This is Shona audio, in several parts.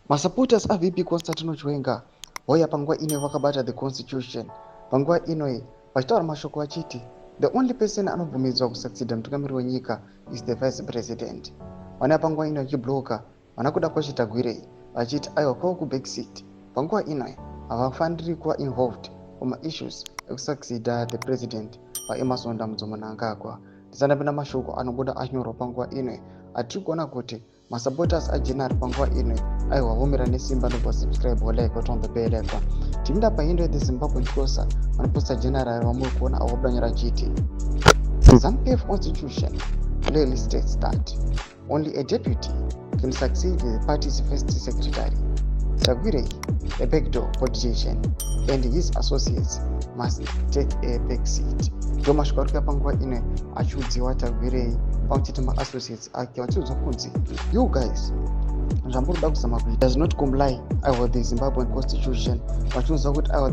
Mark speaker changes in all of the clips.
Speaker 1: Masupporters aVP Constantino Chiwenga vauya panguva ino vakabata the constitution panguva ino vachitaura mashoko vachiti the only person anobvumidzwa kusucceeda mutungamiri wenyika is the vice president. Vanouya panguva ino vachibloka vana Kudakwashe Tagwirei vachiti aiwa, kwavo kubackseat panguva ino, havafaniri kuva involved pamaissues ekusucceeda the president, vaEmmerson Dambudzo Mnangagwa. Tisandapinda mashoko anobuda anyorwa panguva ino, atiri kuona kuti masupporters ageneral panguva ino aiwa vomira nesimba. Ndobva subscribe, like, on the bell icon. Tipinda pahindo yeThe Zimbabwe Xhosa, vanoposta general vamuri kuona avo vabuda achiti ZANU-PF constitution clearly states that only a deputy can succeed the party's first secretary. Tagwirei, a backdoor politician, and his associates must take a back seat. Ndo mashoko ari kuya panguva ino achiudziwa Tagwirei pamwe chete maassociates ake, vachiudzwa kunzi you guys, zvamuri kuda kuzama kuita does not comply aiwa the Zimbabwean constitution, vachiudzwa kuti aiwa,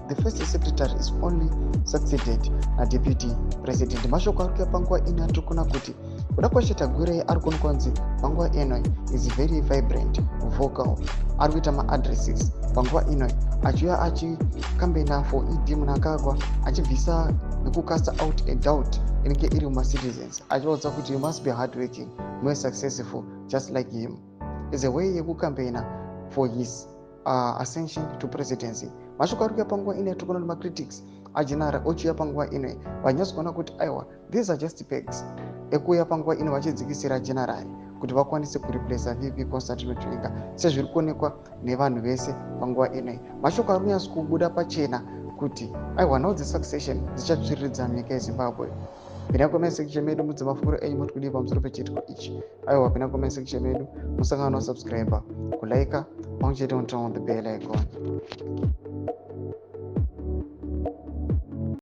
Speaker 1: the first secretary is only succeeded nadeputy president. Mashoko ari kuya panguva ino atiri kuona kuti Kudakwashe Tagwirei ari kuonekwa kunzi panguva ino is very vibrant, vocal, ari kuita maaddresses panguva ino achiuya achicampaigna for ED Mnangagwa, achibvisa nekucasta out a doubt inenge iri mumacitizens, achivaudza kuti you must be hard working, more successful just like him, is a way yekucampaigna for his ascension to presidency. Mashoko ari kuya panguva ino yatiri kuona nemacritics ageneral ochiuya panguva ino vanyatsokuona kuti aiwa, these are just pegs ekuuya panguva ino vachidzikisira general kuti vakwanise kureplaca VP Constantino Chiwenga sezviri kuonekwa nevanhu vese panguva ino. Mashoko ari kunyatso kubuda pachena kuti aiwa, nhau dzesuccession dzichatsviriridza munyika yeZimbabwe. Pinda comment section medu mudze mafungiro enyu, moti kudii pamusoro pechiitiko ichi? Aiwa, pinda comment section medu, musangano, subscribe, kulike pamwe chete, on the bell icon.